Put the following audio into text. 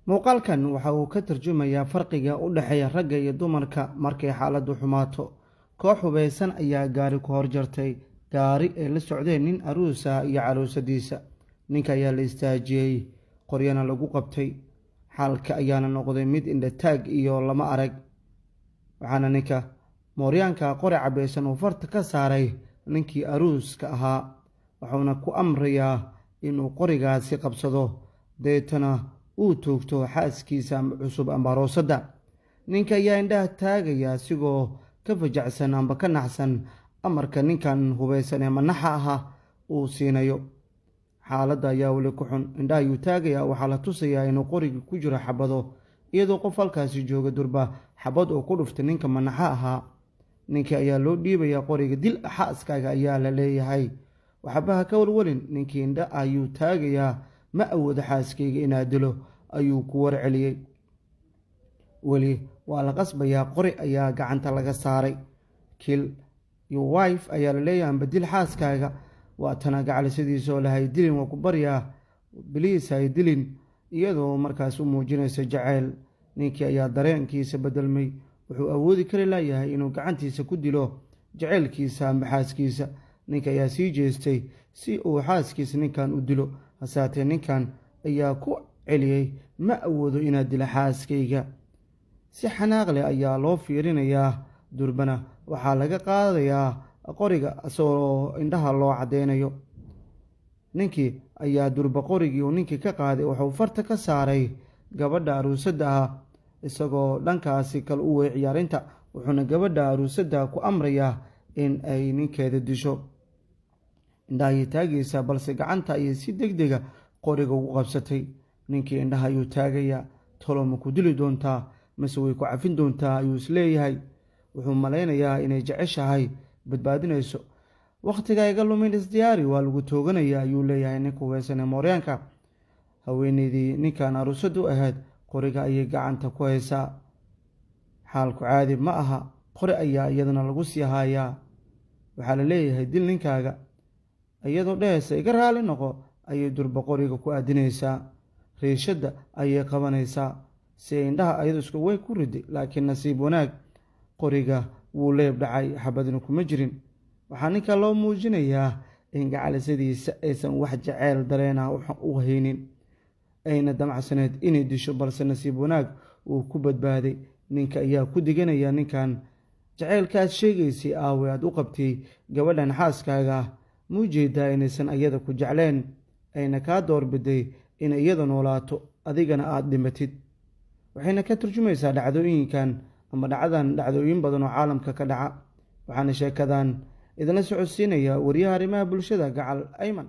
Muuqaalkan waxa uu ka tarjumayaa farqiga u dhexeeya ragga iyo dumarka markay xaaladdu xumaato. Koox hubeysan ayaa gaari ku hor jartay, gaari ay la socdeen nin aruus ah iyo caruusadiisa. Ninka ayaa la istaajiyey, qoryana lagu qabtay. Xaalka ayaana noqday mid indhataag iyo lama arag, waxaana ninka mooryaanka qori cabeysan uu farta ka saaray ninkii aruuska ahaa, wuxuuna ku amrayaa inuu qorigaasi qabsado, deetana uu toogto xaaskiisa cusub amba aroosadda. Ninka ayaa indhaha taagaya asigoo ka fajacsan amba ka naxsan amarka ninkan hubeysan ee manaxa aha uu siinayo. Xaaladda ayaa weli ku xun. Indhaha ayuu taagayaa. Waxaa la tusayaa inuu qorigii ku jiro xabado, iyadoo qof halkaasi jooga durba xabad oo ku dhuftay ninka manaxa ahaa. Ninkii ayaa loo dhiibayaa qoriga. "Dil xaaskaaga," ayaa la leeyahay. "Waxbaha ka walwalin." Ninkii indha ayuu taagayaa. "Ma awoodo xaaskayga inaad dilo," ayuu ku warceliyey. Weli waa la qasbayaa, qori ayaa gacanta laga saaray. "Kill your wife," ayaa la leeyahay, amba "dil xaaskaaga." Waa tana gacalisadiisa oo lahay, "Dilin, waa ku baryaa, please hay dilin," iyadoo markaas u muujinaysa jaceyl. Ninkii ayaa dareenkiisa bedelmay. Wuxuu awoodi kari layahay inuu gacantiisa ku dilo jaceylkiisa amba xaaskiisa. Ninka ayaa sii jeestay si uu xaaskiisa ninkan u dilo, hasaatee ninkan ayaa ku celiyey, "Ma awoodo inaad dilo xaaskayga." Si xanaaq leh ayaa loo fiirinayaa. Durbana waxaa laga qaadayaa qoriga isagoo indhaha loo caddeynayo. Ninkii ayaa durba qorigii uu ninkii ka qaaday wuxuu farta ka saaray gabadha aruusadda ah, isagoo dhankaasi kale u weeciya arrinta, wuxuuna gabadha aruusadda ku amrayaa in ay ninkeeda disho. Indhaha ayay taagaysaa, balse gacanta ayay si deg dega qoriga ugu qabsatay. Ninkii indhaha ayuu taagayaa. "Tolo ma ku dili doontaa mase way ku cafin doontaa?" ayuu isleeyahay. Wuxuu malaynayaa inay jeceshahay, badbaadinayso. "Wakhtiga iga lumin, isdiyaari, waa lagu tooganaya," ayuu leeyahay ninka hubeysan ee mooryaanka. Haweeneydii ninkan aruusadu ahayd qoriga ayay gacanta ku haysaa. Xaalku caadi ma aha. Qori ayaa iyadana lagu sii haayaa. Waxaa la leeyahay, "Dil ninkaaga." Iyadoo dhehaysa, "Iga raali noqo," ayay durba qoriga ku aadinaysaa. Riishadda ayay qabanaysaa si ay indhaha ayadu isku weyn ku riday, laakiin nasiib wanaag qoriga wuu leeb dhacay, xabadna kuma jirin. Waxaa ninka loo muujinayaa in gacalisadiisa aysan wax jaceyl dareen ah u haynin, ayna damacsaneed inay disho, balse nasiib wanaag uu ku badbaaday. Ninka ayaa ku diganaya ninkan, "Jaceylka aad sheegaysay aawe aad u qabtay gabadhan xaaskaaga? Muu jeedaa inaysan ayada ku jecleen, ayna kaa doorbiday inay iyada noolaato, adigana aada dhimatid?" Waxayna ka turjumaysaa dhacdooyinkan ama dhacdan dhacdooyin badan oo caalamka ka dhaca. Waxaana sheekadan idinla socodsiinaya wariyaha arrimaha bulshada, Gacal Ayman.